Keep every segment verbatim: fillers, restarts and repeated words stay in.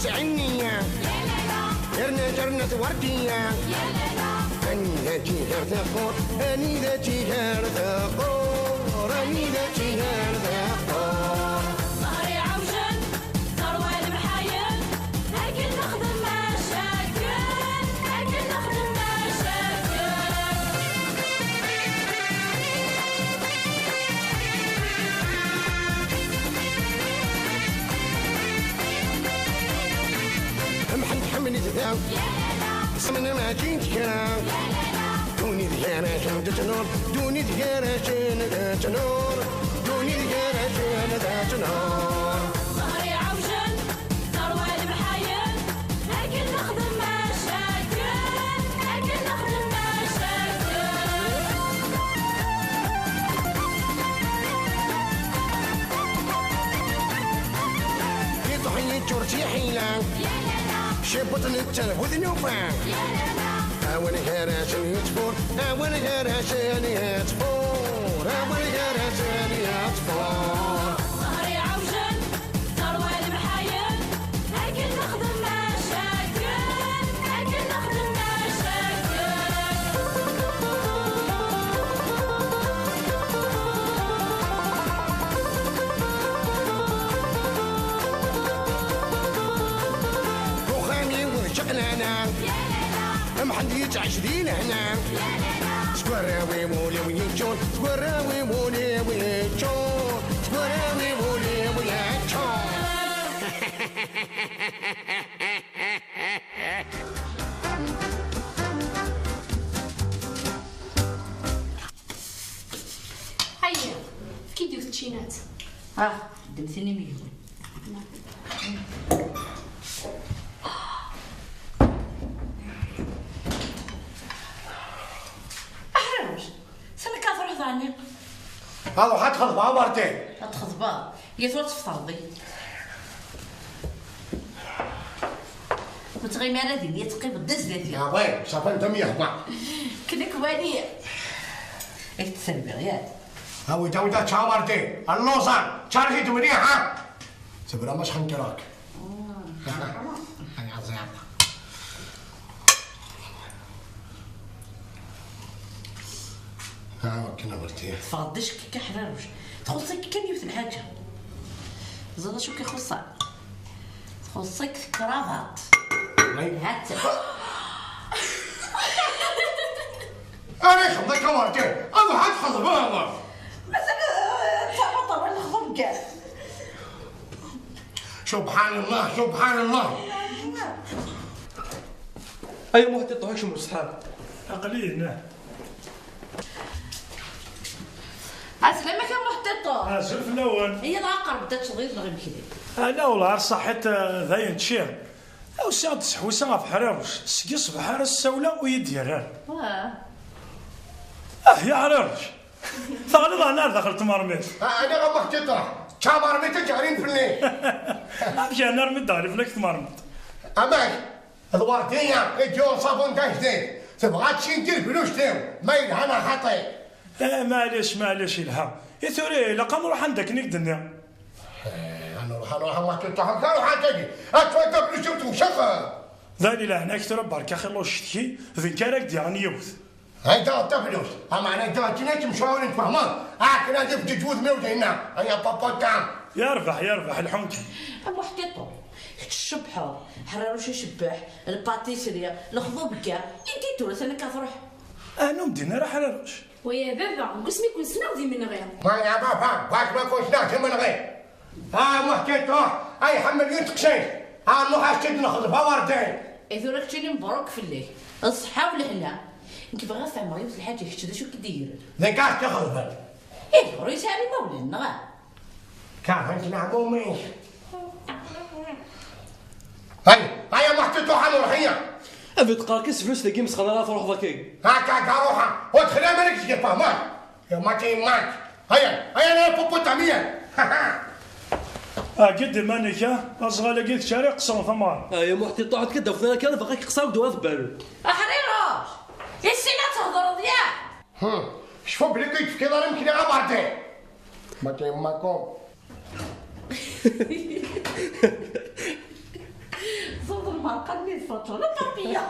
Ɛinniya. Yerna jernet werdiyya. Anida tigar teqqur, anida tigar teqqur, anida tigar teqqur. Ẓhri ɛewjen, terwa lemḥayen, akken nexdem acakken, akken nexdem acakken. Mḥend ḥemmel-it daw. Semna mačči n tekra. Duni d gar-asen d ttnur. Duni d gar-asen d ttnur. Duni d gar-asen d ttnur. Ẓhri ɛewjen, terwa lemḥayen, akken nexdem acakken, akken nexdem acakken. Iṭuḥ yeččur d tiḥila. Cibuṭ netta d bu tnufa. Awal gar-asen yettfur, awal gar-asen yettfur, awal gar-asen yettfur. Ẓhri ɛewjen, terwa lemḥayen, akken nexdem acakken, akken nexdem acakken. Uxxam-iw d čaqnana, Mḥend yettɛic di lehna. Seg warraw-iw ul-iw yeččur, seg warraw-iw ul-iw yeččur, seg warraw-iw ul-iw yeččur. Aya, efk-iyi-d yiwet tčinat. Ah, ddem tin imihiwen. Aḥriruc, sani ka truḥ daɣni? Ad ruḥ ad xeḍbeɣ awerdi. Ad txeḍbeḍ? Yat ur tfeṭreḍ-iyi. Ur ttɣimi ara din, yat teqqimeḍ d zdat-i. Ah ouais, ça fait un demi-heure. Kdek wali. Ak tserbiɣ, yak? Awi-d, awi-d, ad teččeḍ awerdi. Alluẓan, ččar-it-id mliḥ, ha? Tebra ma xenqreɣ-k. Ay aẓiɣ. Ha, akken awerdi. Teffeɣ-d d acekk akka ḥraruc. Txuṣṣ-ik kan yiwet n lḥaǧa. Teẓriḍ acu k-ixuṣṣen? Txuṣṣ-ik tekrabaṭ. Ay. Hatta. Ara ixeḍ-ik awerdi. Ad ruḥ ad txeḍbeḍ. Mazal, eh, d tabaṭa wala lexḍer deg-s. Subḥan Allah, subḥan Allah. Ay Muḥ Tiṭ, ruḥ kcem ɣer ṣṣḥab. Aql-i hna. Ɛeslama-k a Muḥ Tiṭ. Azul fell-awen. Iyyat ɣer qerb-d ad teččeḍ yid-neɣ imekli. Ala, wellah ar ṣaḥit, eh, dayen ččiɣ. Usiɣ-d seḥwiseɣ ɣef Ḥriruc. Seg ṣṣbeḥ ara s-ssawleɣ ur yi-d-yerri ara. Wah. Ah, ya Ḥriruc. Teɣliḍ ɛni ar daxel tmermit? Ah, ɛni ɣer Muḥ Tiṭ? Čča tmermit ad d-ɣlin fell-i. Amek ɛni armi d-teɣli fell-ak tmermit? Amek? D Werdiya i d-yuɣen ṣṣabun d ajdid. Tebɣa ad tcin tirgluct-iw, ma yelha neɣ xaṭi. Eh, maɛlic, maɛlic, yelha. I tura ilaq ad nruḥ anda akken i k-d-nniɣ. Eh, ad nruḥ, ad nruḥ, ma tutaḥ, ad nruḥ ad tagi. Ad tfakk tabluct-iw tewceq. D ali leɛnak tura, berka xilla ucetki, d nekk ara k-d-yaɣen yiwet. Ay daɣ tabluct, ameɛna daɣ akken ad temcawrin tfehmeḍ, akken ad ifǧeǧ wudem-iw dinna, ay apapata. Yerbeḥ, yerbeḥ, lḥu kan. A Muḥ Tiṭ, kečč tcebbḥeḍ, Ḥriruc icebbeḥ, lpatisri, lexḍubegga, inti tura sani akka truḥ? Ah, ur m-din ara Ḥriruc. Waya baba, deg wasmi i ken-ssneɣ d imenɣi. Waya baba, deg wasmi i ken-ssneɣ d imenɣi. Ah, Muḥ Tiṭ, ay ḥemmel yun teqcict. Ah, nruḥ ad tt-id-nexḍeb awerdi. I tura keččini mebruk fell-ak. Ṣṣeḥḥa u lehna. Nekk bɣiɣ ad fehmeɣ yiwet lḥaǧa, kečč d acu k-id-igren? D nekk ad k-ixeḍben. Ih, ur yesɛi ara imawlan, neɣ? Kerhen-k leɛmum-ik. Hay, ay a Muḥ Tiṭ, ruḥ ad nruḥ, iya. A bi teqqar kan s flus dagi mesxen ara truḥeḍ akka. Akka akka ruḥa, ur txli ara malik seg fehmeḍ. Yemma-k, yemma-k. Aya, aya, aya, puputa, miya. Agi-d iman-ik, ah, aẓɣal-agi d kečč ara iqeṣṣren tamɣart. Ay a Muḥ Tiṭ, ruḥ-d kan d-afeḍ ara kan, baqi k-iqeṣṣer deg ddwa tebal. Aḥriruc! Issin ad thedreḍ, ya? Hmm, cfu belli ur yi-d-tefkiḍ ara imekli aberdi. Ma-k a yemma-kum. Aql-i d Faṭma, la papiya.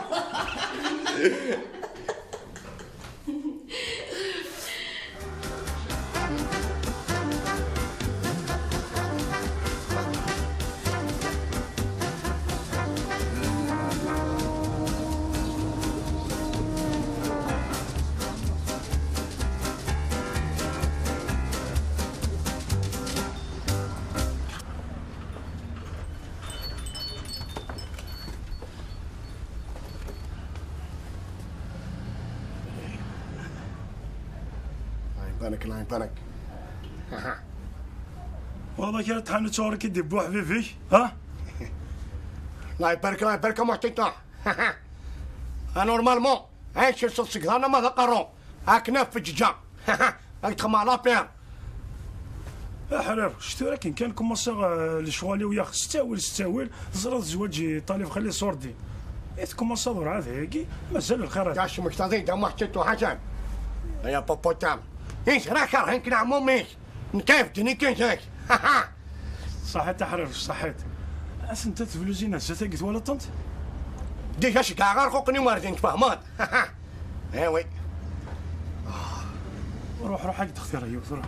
الله يبارك، الله يبارك. والله كي تحنت صورك يدي بو حبيبي، ها؟ الله يبارك، الله يبارك، محتي طاح. نورمالمون عايش في الصدق، انا ما ذكروا. هاك ناف في الججا. هاك تخمع لابير. احرر شتو راكي كان كومونسا، آه، لشغالي ويا ستاول ستاول، زرد زواجي طالب خلي صوردي. إيه كومونسا دور هذا هيكي، مازال الخير هذا. يا شمك تضيد، ما حطيتو حاجة. يا بابا تام. ايش راك راهن كنا عموميش؟ نكيف دني كيف هيك. صحيت احرر صحيت. أس انت تفلوزين هسه تلقيت ولا طنت؟ ديجا شكا غير خوك نيمار زين تفهمات. ايوي. روح، روح، حق تختي ريوث، روح.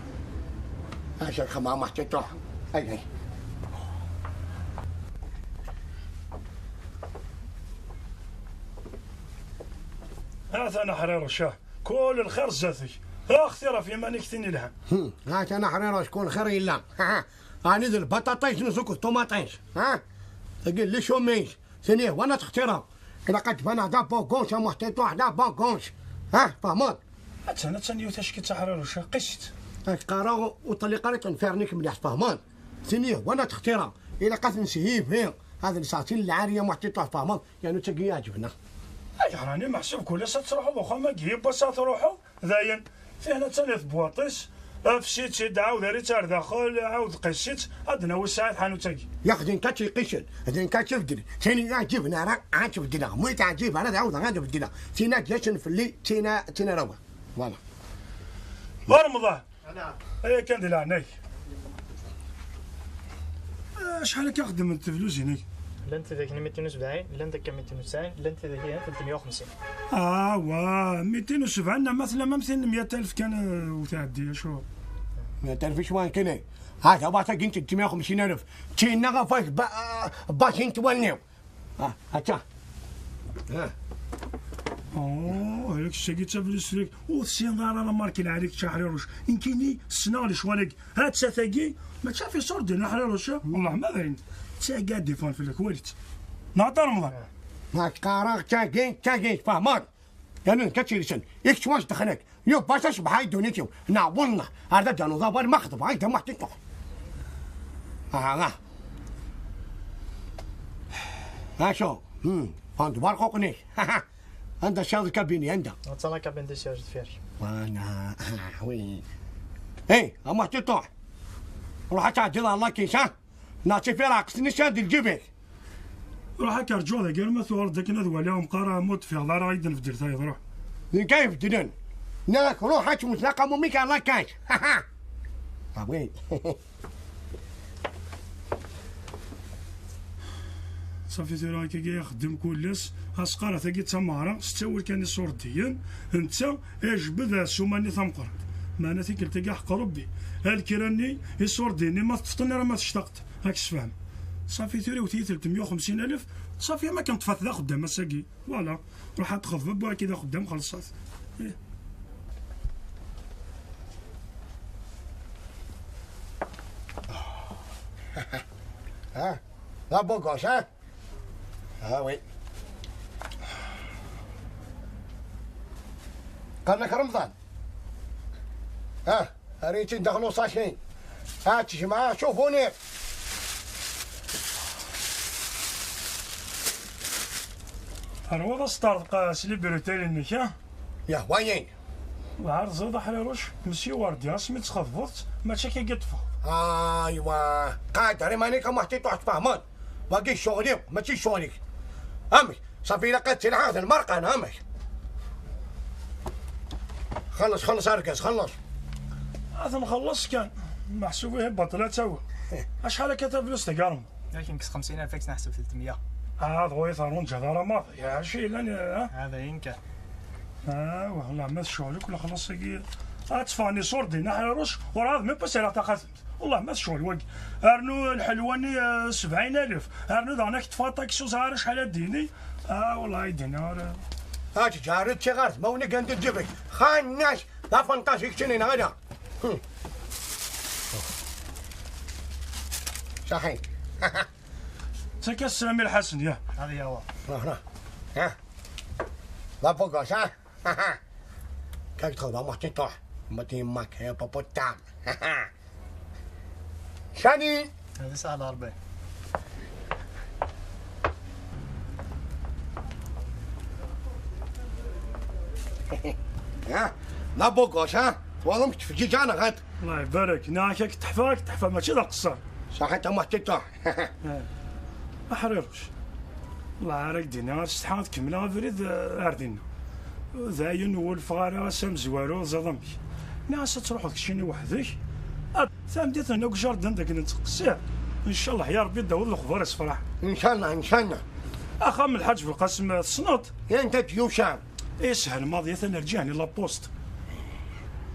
اش الخمام حطيتو؟ اي، اي. هات انا حرير وشاه. كل الخير زاتك. يا اختي راه في ماني كتيني لها. هم، هات انا حرير وشكون خير الا. انا ذي البطاطيش نزوك الطوماطيش. ها؟ تقول لي شو ميش؟ ثاني وانا تختيرها. الا قد بنا دا بوغونش يا محتي، واحد دا بوغونش. ها؟ فهمت؟ حتى انا ثاني وتاش كي تحرر وشا قشت. اش قرا وطلي قريت نفيرنيك مليح، فهمان. ثاني وانا تختيرها. الا قد نسيب هي. هذا الساعتين العاريه محتي، فهمان. يعني تجي يعجبنا. اي راني محسوب كل ساعه تروحوا واخا ما تجيب بس تروحوا. داين. فيه هنا ثاني بواطيس. افسيت سيد عاود ريتار داخل عاود قيسيت. عندنا وسع الحانوت تجي. يا اخي انت تيقيشن، انت تبدل. ثاني يعجبنا راه عاد تبدلها. مو تعجب انا عاود غنبدلها. تينا جاشن في اللي تينا تينا روح. فوالا. رمضان. انا. اي كان دلع ناي. آه، شحال هكا خدمت فلوس هناك؟ لان تذاكني ميتين وسبعين، لان داك ميتين وتسعين، لان تذاكي ثلاثمية وخمسين. اه، وا، ميتين وسبعين مثلا ما مثلا مية ألف كان، آه، وتعدي شو؟ مية ألف شوان كني. هذا باتا كنت ثلاثمية وخمسين ألف. تينا غا فاش با-، آه، باش انت ولنيو. ها، هاتا. ها. اوه، هذاك الشيء قلت فلوس فيك. وسين دار انا ماركين عليك شحريروش. يمكنني السنه اللي شوالك. هاد ساتاكي. ما تشافي صور ديالنا حريروش. والله ما باين. تا قاعد ديفون في الكواليت. نعطي رمضان. ما تقارا تاكي، تاكي، فهمت؟ يعني كتشيرشن. يكش واش دخلك؟ يو باساش بحال دونيتيو. نا والله. هذا جانو ضابر مخطب. هاي دم واحد يطلع. اه، اه. ها شو؟ هم. فهمت بارقوقني. عندها شاذ كابيني، عندها. Attends la cabine de siège de fer. وانا، وي. اي، اما تطوح. روح تعجل الله كيس، ها؟ ناتي في راقص نشاد الجبل. روح هكا رجوع ذاك ما ثور داك نذوى لهم قرا موت في هضره غيد نفدر ثايض روح. اللي كيف دنن؟ ناك روح هات متلاقى مو ميكا الله كاش. ها ها. وي. صافي ثورة هكا يخدم كلش. اسقارة تاكي تمارة ستاول كان يصور ديان. انت اجبد سوماني ثمقرة. معنا ثيك تاكي حق ربي. الكراني يصور ديني ما تفطن راه ما تشتقت. هاك السفام. صافي ثورة وثي ثلاثمية وخمسين ألف. صافي ما كنت فات ذا خدام مساكي. فوالا. روح تخذ باب وهاكي ذا خدام خلصات. إيه. ها؟ لا بوكوش، ها؟ ها وي. قال لك رمضان. ها، ريتي ندخلوا ساشي. ها تجمع، شوفوني. روض استرق سلي بروتيل النكا. يا وين؟ وعرض زيد حريروش، مسيو وردي، اسمي تخفضت، ما تشكي قد فخ. ايوا، قادر ماني كم واحد يطلع تفهمون. باقي شغلي، ماشي شغلك. امك، صافي لقيت العهد المرقان، امك. خلص، خلص، اركز، خلص. هذا نخلص كان. محسوب يهبط، لا تسوى. اشحال هكا فلوس تقارن؟ لكن كس خمسين ألف، نحسب ثلاثمية. Ah, d ɣur-i terunǧa d ara maḍi. Acu yellan, ah? Hada yenka. Ah, wallah, ma tecɣel-ik, la xlaṣ-agi. Ad teffɣen iṣurdiyen, aḥriruc, ur ɛad mi pas ara taxatemt. Wallah, ma tecɣel wagi. Rnu lḥelwa-nni, ah, sebɛin alef. Rnu daɣen ad k-ṭṭfeɣ aṭaksi, ur ẓriɣ ara acḥal ad d-yini. Ah, wallah, ay d-ini ara. Ah, teǧǧa ara ččiɣ ar tmawni kan d ǧibek. Xannac, d afanṭazi keččini neɣ ala? Hmm. Saḥi. Ttaka sslam i Lḥasen, ya. Hadi yawa. Aha. Ha? La bogosa, ha? Kak txedmeḍ ma tiṭuḥ, ma ti mak, ya paputam. Sani. Hadi sahal Rebbi. Ha? La bogosa, ha? Twalaḍ amek tfeǧǧiǧ neɣ ɣad? Allah ibarek, neɣ akka teḥfa, akka teḥfa, mačči d aqeṣṣer. Saḥit a ma tiṭuḥ. Eh. Aḥriruc. Wallah, ara k-d-iniɣ, ar setḥa ad kemmleɣ abrid, eh, ar dinna. D ayen ur wulfeɣ ara ass amezwaru, ẓiḍ amek. Nniɣ-as ad truḥeḍ keččini weḥd-k. Ah, tameddit n akk jardin d akken nettqeṣṣir. Ncallah, ya Rebbi, d-tawiḍ lexbar isefraḥ. Ncallah, ncallah. Axxam n Lḥaǧ Belqasem, tessneḍ? Anta d-yusa? Ishel maḍi, atan rǧiɛen i la poste.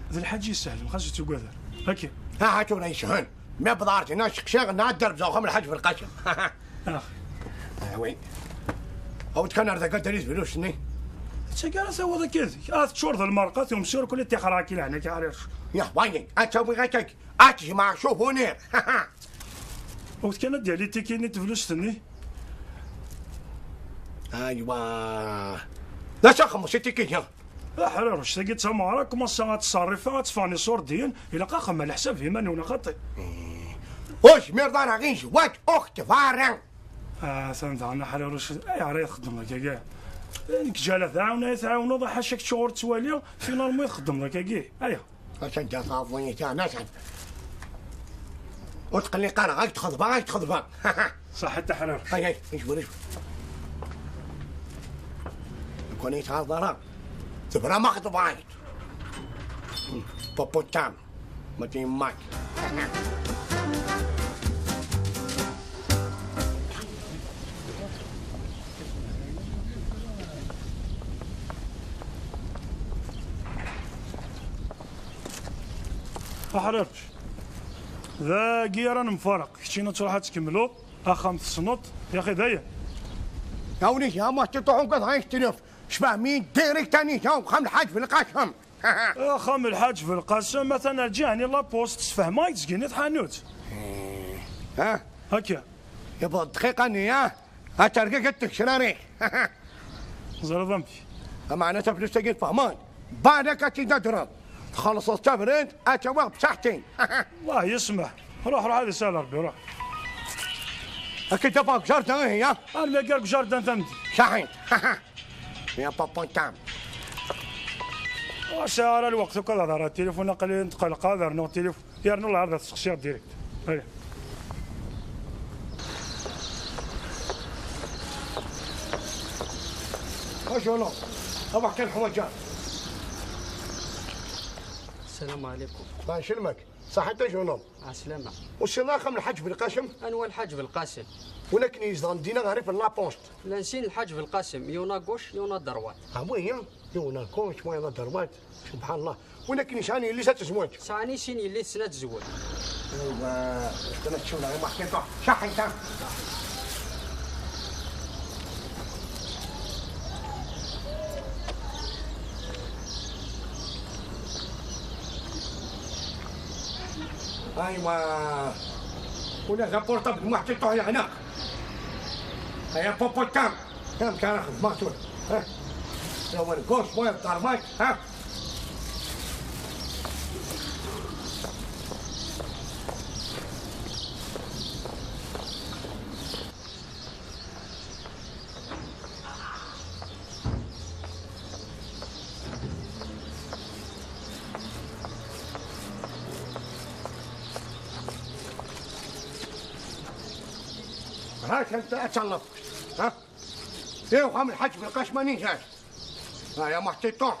D lḥaǧ yeshlen, xas ur tuggad ara. Akka. Aha, tura yeshel. Mi wwḍeɣ ar dinna, seqsiɣ, nɛedder bzawxem Lḥaǧ Belqasem. Ah. Ah, oui. Awd kan ar dagi ad d-tali tebluzt-nni. D tagi ara tawiḍ akka deg-k. Ah, teččur d lmerqa, tumsur, kul i ṭixreɣ-k i leɛna-k, ɛric. Yah, wayi, ad tawiɣ akka-k. Ad tjemɛeɣ souvenir. Awd kan ad d-yali tiki-nni n tebluzt-nni. Aywa. D acu axemmes i tiki-ya? Aḥriruc, tagi d tameɣra, kmaṣṣa ad ttṣerrifeɣ, ad tteffɣen iṣurdiyen, ilaq ad xedmeɣ leḥsab i iman-iw, neɣ xaṭi? Ur zmireḍ ara i zzwaǧ, ur xeṭṭeb ara. Atan daɣen aḥriruc, ayɣer ay txeddmeḍ akkagi? Nekk ǧala tɛawen, ay tɛawneḍ, ḥaca kečč ur ttwaliɣ, finalement i txeddmeḍ akkagi. Aya. Atan da taḍnit, ya nasab. Ur tqelliq ara, ay txeḍba, ay txeḍba. Ṣaḥit aḥriruc. Ay, ay, ijbed, ijbed. Nekk ur yi-tɣaḍ ara. Tebra ma xeḍba-yi-d. Puputam. Ma d yemma-k. Aḥriruc. Dagi ara nemfaraq. Keččini ad truḥ ad tkemmleḍ. Axxam tessneḍ. Yaxi dayen. Awni ya ma tiṭuḥ ugadeɣ-ak tluf. Cfahmin direct ani ya uxxam Lḥaǧ Belqasem. Axxam Lḥaǧ Belqasem, atan rǧiɛen i la poste, sfehmeɣ-ak-d zgin i tḥanut. Ha? Akka. Yebɣa dqiqa-nni, ha? Ad tergeg ad tekcrari. Ẓriḍ amek. Meɛna taflust-agi tfehmeḍ. Balak ad tt-id-adreḍ. Txellṣeḍ tabrat, ad tawiɣ bsaḥtin. Allah yesmeḥ. Ruḥ, ruḥ, ad isal Rebbi, ruḥ. Ad k-id-afeɣ deg jardin, ihi, ya? Armi akka deg jardin tamdi. Saḥit. Ya papa tam. Ur sɛiɣ ara lweqt akk ad hedreɣ tilifun, aql-i netqelleq ad rnuɣ tilifun. Yernu lɛerḍ ad t-sseqsiɣ direct. Allez. Ajono, abax kan ḥwaǧa. السلام عليكم. Ba, ncelmek. Ṣaḥit ajono. عسلامة. Usiḍ axxam Lḥaǧ Belqasem? Anwa Lḥaǧ Belqasem? Win akken yezdeɣen dina ɣer rrif n la poste. Llan sin Lḥaǧ Belqasem, yiwen à gauche, yiwen à droite. Ah oui, hein? Yiwen à gauche, wayeḍ à droite. Subḥan Allah. Win akken yesɛan yelli-s ad tezweǧ. Sɛan i sin yelli-tsen ad tezweǧ. Aywa, kena tcewla i maḥkika. Saḥit, ha? Aywa. Ula d apurṭabl n Maḥtiṭuḥ yeɛna. Ay apuputtam. Amek ara xedmeɣ tura? Ha? Lawan gos, wayeḍ ḍerbat, ha? هاك انت اتشلف. ها؟ ايه، وهم الحج بالقش ماني جاي. ها يا محتي طوح.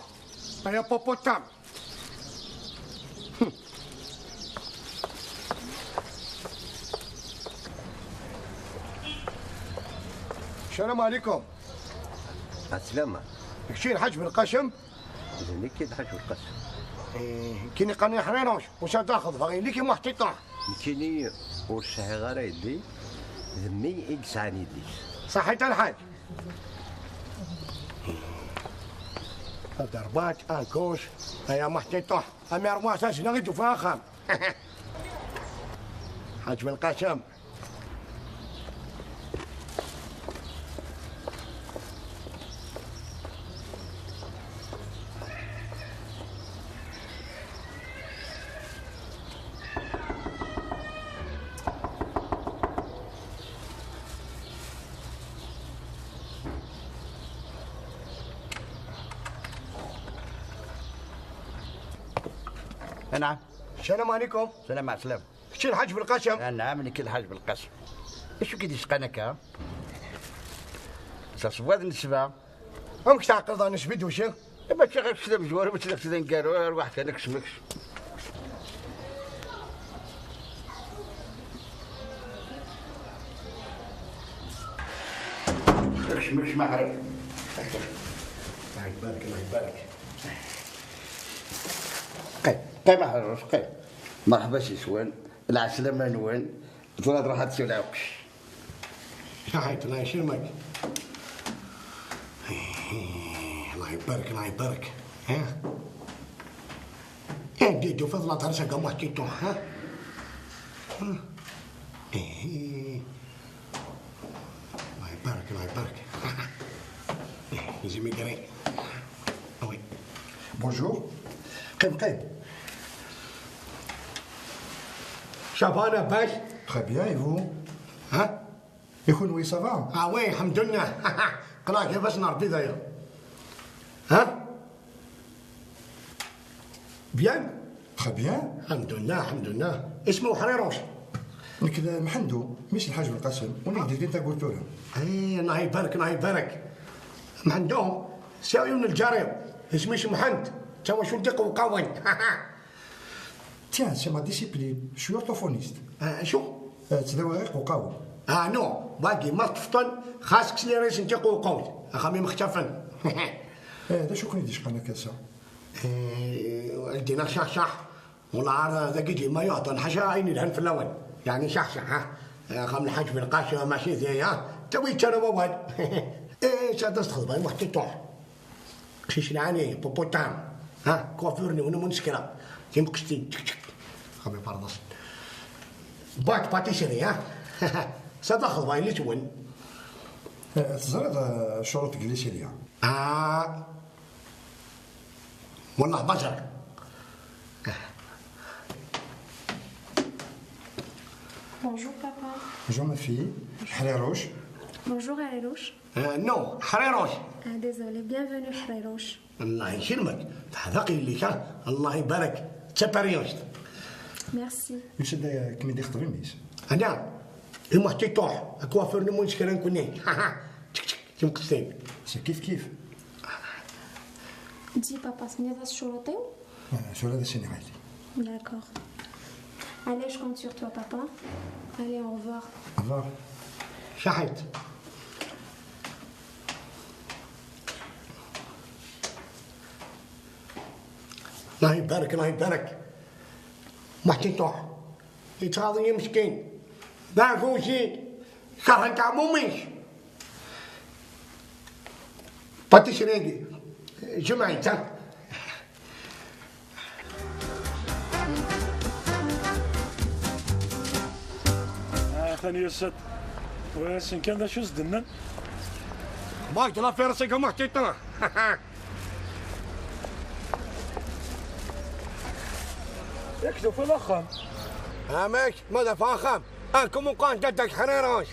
ها يا بوبو تام. السلام عليكم. السلامة. كشي الحاج بن قاسم؟ زينك كي الحاج بن قاسم. إيه، كيني قاني حريروش، واش تاخذ؟ باغي ليك محتطة. كيني ورشها غير يدي، ذمي إكساني ديس. صحيت الحاج. ضربات أكوش، يا محتطة. أمي أرواح ساس نغيتو فاخر. حاج بن قاسم. نعم. السلام عليكم. السلام عليكم. كشي الحاج بن قاسم؟ آه، نعم، نكي الحاج بن قاسم. ايش كي ديش قناك؟ صبواد نسبة. امك تعقل ظن سبيد وشي؟ إما تشغل كذا بزوار، ما تشغل كذا نقارو، روح كان كشمكش. كشمكش ما عرف. الله يبارك، الله يبارك. قي، قي ما عرف، قي. مرحبا سي سوان، العسلامة نوان. تروح تروح تسوي العوقش. صحيت، الله يسلمك. الله يبارك، الله يبارك. ها؟ ايه، دي دو فضل ترسى قام واحد يتوح، ها؟ ها؟ ايه. الله يبارك، الله يبارك. ايه، يجي ميقري. وي. بونجور. قيم، قيم. شابانا باش؟ تخي بيان، اي فو؟ ها؟ يكون وي سافا؟ اه وي، الحمد لله. قراك كيفاش نهار بيضايا؟ ها؟ بيان؟ تخي بيان. الحمد لله، الحمد لله. اسمه حريروش. نك محندو، مش الحاج بن قاسم، ونك دير انت قلت له. اي، الله يبارك، الله يبارك. محندو، سي عيون الجاري. اسمي محند. تا واش ولدي قوقاوي. Tiens, c'est ma discipline. Je suis orthophoniste. آه، شو؟ آه، تداوي غير قوقاوي. اه نو، باقي ما تفطن، خاصك سلي ريس انت قوقاوي. اخامي مختفن. ايه، هذا شو كان يديش قناة كاسة؟ إيه، دينا شاح شاح. والله عاد ذاك يجي ما يعطى الحشا عيني الهن في الاول. يعني شاح شاح، ها. آه، خام الحاج بن قاسم ماشي زي، ها. توي ترى ووال. ايه، سادة تخلط، واحد تطوح. شيش العاني، بوبوتام. ها، كوافيرني وانا منسكرة. كيم قشتي، تشك، تشك. خبي بارداس. باك باتيسري، ها؟ صدق الله اللي تون. آه، تزرد، آه، شروط جليسيليا. آه. والله بزر. Bonjour papa. Bonjour ma fille. حريروش. Bonjour حريروش. آه، نو، حريروش. Ah, désolé, bienvenue حريروش. الله يسلمك. تحذقي اللي كان. الله يبارك. تساباريوش. Merci. يوسف دا كمي دي خطبي ميس. انا. المحتي طوح. اكوافير نمو نشكر نكوني. تشك تشك. كيم قصتين. سي كيف كيف. Dis papa, سنيضة الشروطي؟ آه، شو هذا السنة عادي. D'accord. Allez, je compte sur toi papa. Allez, au revoir. Au revoir. شحيت. الله يبارك، الله يبارك. محتي طوح. يتغاضي مسكين. باكوشي. شهر تاع موميش. باتيسري جمعي، تا. آه، ثاني يا سد. ويسن كان ذا شو زدنن؟ ماك دلا فيرسي كما حطيتنا. يكتب في الأخر. هامش، ماذا فاخم؟ أنكم مقان جدك حريروش.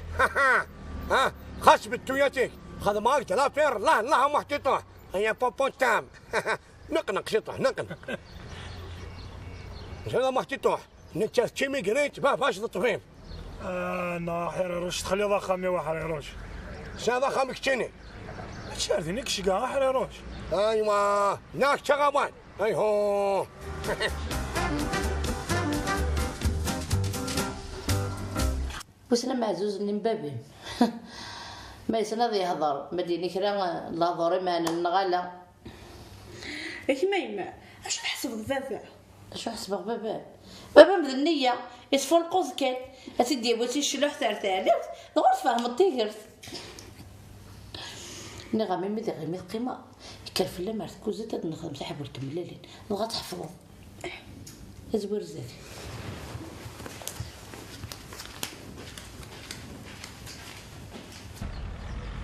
ها، خاص بالتوياتيك. خذ ماك دلا فير، لا، لا، محتيطه. هي بوبو تام. نقنق شطح، نقنق. إن شاء الله ما تطيح. نتا تشيمي قريت، ما فاش الطبيب. آه، نا حريروش، تخلي ضخم يا حريروش. شا ضخم كتشيني؟ تشارديني كشقا حريروش. أيوا، ناك تغوان. أيهو. وسلام معزوز من بابي. Ma yessen ad yehder, ma d-yini kra n lehdur imeɛnen neɣ ala. Gma, yemma, acu tḥesbeḍ baba? Acu ḥesbeɣ baba? Baba-m d nniya, isfulquḍ kan. Ad t-id-yawi si ccluḥt ar teɛliqt, dɣa ur tfehmeḍ tigert. Nniɣ-am imi d iɣimi teqqimeḍ, yekker fell-am ar tkuzit ad nexdem saḥab ur temlalin, dɣa tḥefḍeḍ. Azwir zdat.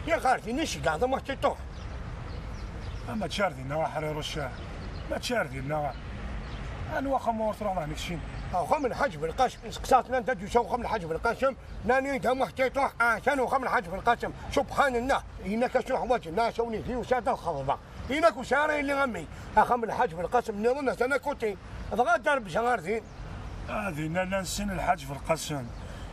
Yaxer, din i ceggɛeḍ a Muḥ Tiṭuḥ? A, mačči ar dinna a Ḥriruc, mačči ar dinna. Anwa axxam ur truḥeḍ ɛni keččini? Axxam n Lḥaǧ Belqasem, seqsaɣ-ten anda d-yusa uxxam n Lḥaǧ Belqasem, nnan-iyi-d a Muḥ Tiṭuḥ, atan uxxam n Lḥaǧ Belqasem, subḥan Llah, yenna-k acu ḥwaǧen, neɣ acu ur nigi usa-d ad xeḍbeɣ. Inak ur sɛiɣ ara yelli a mmi. Axxam n Lḥaǧ Belqasem nniḍen atan akuti. Dɣa ad d-arbjeɣ ar din. Ah, dinna llan sin Lḥaǧ Belqasem.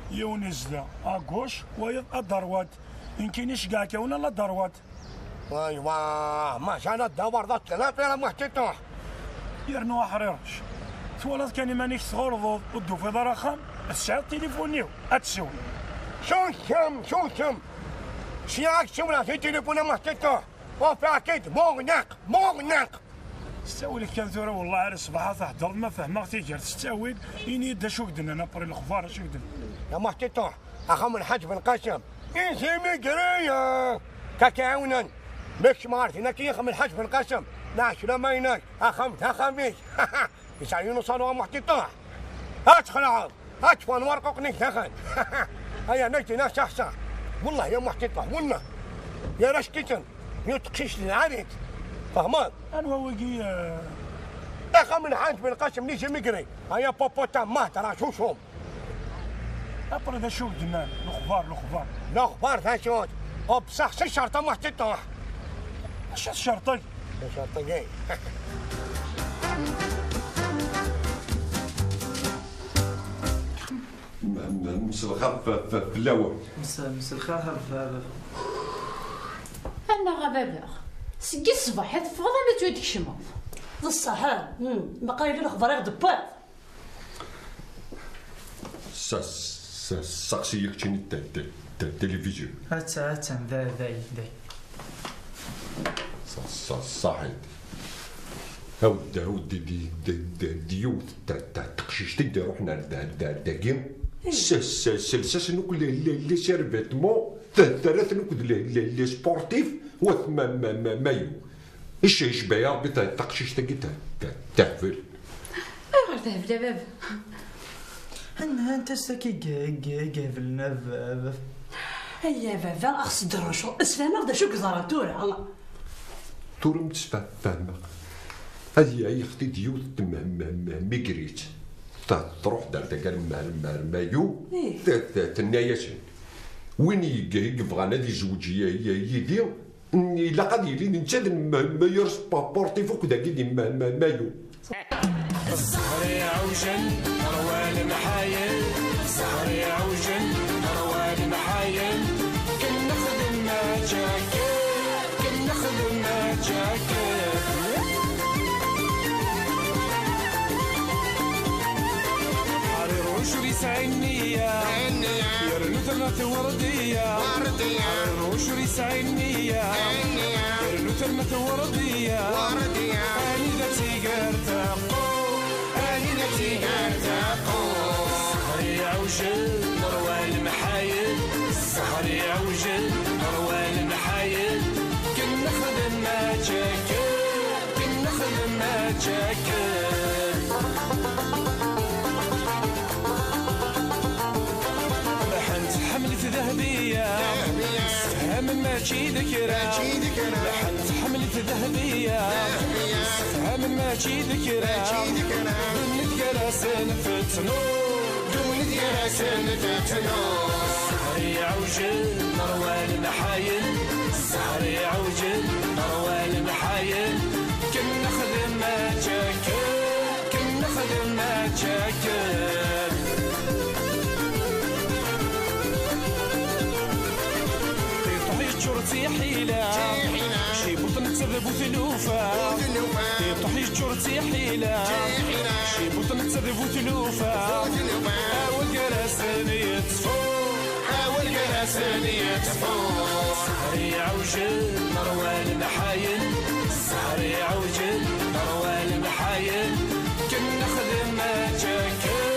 Yiwen izdeɣ à gauche, wayeḍ à droite. Nekkini ceggeɛ-k yiwen à la droite. Aywa, maca ad d-taweḍ ad tlafiḍ a Muḥ Tiṭuḥ. Yernu aḥriruc. Twalaḍ kan iman-ik tɣelḍeḍ, ur d-tufiḍ ara axxam, tesɛiḍ tilifun-iw, ad tessiwleḍ. Susem, susem. Sliɣ-ak tessiwleḍ si tilifun a Muḥ Tiṭuḥ. Ufiɣ-k-id muɣnaq, muɣnaq. S ttawil kan tura, wellah ar ṣṣbeḥ ad teḥḍreḍ, ma fehmeɣ tigert s ttawil, ini-yi-d acu k-d-nnan, après lexbar acu k-d-nnan. A Muḥ Tiṭuḥ, axxam n Lḥaǧ Belqasem, isimigriya, ka k-iɛawnen. Ma kecmeɣ ar din akka axxam n Lḥaǧ Belqasem, neɛcelama-inek, axxam d axxam-ik. Yesɛa yiwen usalu a Muḥ Tiṭuḥ. Ad txelɛeḍ, ad teffɣen warquqen-ik daxel. Aya nekk d-yenna ṣaḥ ṣaḥ. Wellah ya Muḥ Tiṭuḥ, wellah. Yerra-k-iten, yiwet teqcict d lɛali-tt. Tfehmeḍ? Anwa wigi, eh? Axxam n Lḥaǧ Belqasem n Izimigri. Aya popotam, ma hdraɣ cucum. Après d acu k-d-nnan? Lexbar, lexbar. Lexbar d acu-t? Bṣaḥ s ccerṭ a Muḥ Tiṭuḥ. Acu tcerṭeḍ? S ccerṭ-agi. M-, m-, mselxir f-, f-, fell-awen. Mse-, mselxir a baba. Annaɣ a baba, seg ṣṣbeḥ i teffɣeḍ almi tt-id-tkecmeḍ. D ṣṣeḥ, ah? Hmm, baqi yella lexbar i ɣ-d-tewwiḍ? Sa-, sa-, saɣsi-yi keččini d ta-, ta-, ta-, tilivizyu. Atta, atta, da, da, da. Sa-, sa-, saḥit. Awd, awd, di, di, di, di, di yiwet ta-, ta-, teqcict i d-iruḥen ar da-, da-, dagi. S-, s-, sels-asen akk les, les, les survêtements, t-, terra-ten akk d les, les, les sportifs, wat ma, ma, ma, mayu. Icce-, icba-yaɣ bi ta-, taqcict-agi ta-, ta-, tehbel. Ayɣer tehbel a baba? An-, anta-tt akka i ge-, ge-, geheblen a baba? Ay a baba, axs-d rrcu, sfehmeɣ d acu i yeḍran tura. Tura mi tt-sfehmeɣ. Ad y-, ad yaɣ-t-id yiwet tm-, m-, m-, migrit. Ta-, truḥ-d ar tagar mer-, mer-, mayu, ih, t-, t-, tenna-yasen, win i yeg-, i yebɣan ad izweǧ y-, y-, yid-i, ilaq ad yili d netta d m-, meilleur sportif akk dagi di m-, m-, mayu. Ẓẓher iɛewjen, ṛwan mḥayen, ẓẓher iɛewjen, ṛwan mḥayen, ken nexdem ačakken, ken nexdem ačakken. Ḥriruc ur yesɛi nniya, yernu terna tewreḍ. Ḥriruc ur yesɛi nniya, yernu terna tewreḍ-iyi. Anida tigar taqqu, anida tigar taqqu. Ẓẓher iɛewjen, ṛwan mḥayen, ẓẓher iɛewjen, ṛwan mḥayen, ken nexdem ačakken, ken nexdem ačakken. Lḥan tḥemmel-it Dahbiya, sefhamen mačči d kra. Lḥan tḥemmel-it Dahbiya, sefhamen mačči d kra. Ddunit gar-asen tettnu, ddunit gar-asen tettnu. Ẓẓher iɛewjen, ṛwan mḥayen, ẓẓher iɛewjen, ṛwan mḥayen, ken nexdem ačakken. Ken nexdem ačakken. Tiṭuḥ yeččur d tiḥila, cibuṭ netta d bu tlufa. Tiṭuḥ yeččur d tiḥila, cibuṭ netta d bu tlufa. Awal gar-asen yettfu, awal gar-asen Sani ad tfuḍ. Ẓẓher iɛewjel, nerwa lemḥayen. Ẓẓher iɛewjel, nerwa lemḥayen. Ken nexdem ačakken,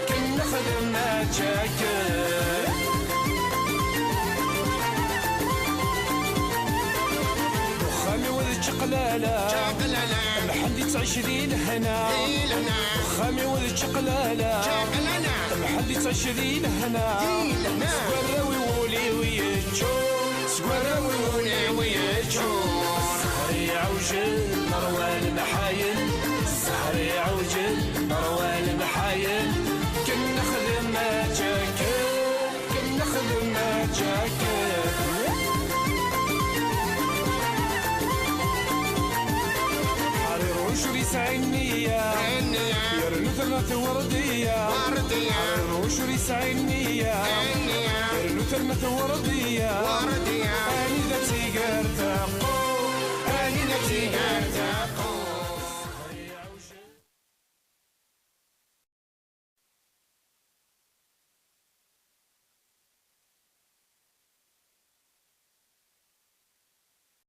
ken nexdem ačakken. Uxxam-iw d čaqlala. Čaqlala. Mḥend ittɛic di lehna. Di lehna. Uxxam-iw d čaqlala. Čaqlala. Mḥend ittɛic di lehna. Di lehna. Seg warraw-iw ul-iw yeččur. Seg warraw-iw ul-iw yeččur. Ẓẓher iɛewjel, nerwa lemḥayen. Ẓẓher iɛewjel, nerwa lemḥayen. Ken nexdem ačakken. Ken nexdem ačakken. Ḥariruc ur yesɛi nniya. Nniya. Yernu terna tewrdiya. Werdiya. Ḥariruc ur yesɛi nniya. Nniya. Yernu terna tewrdiya. Werdiya.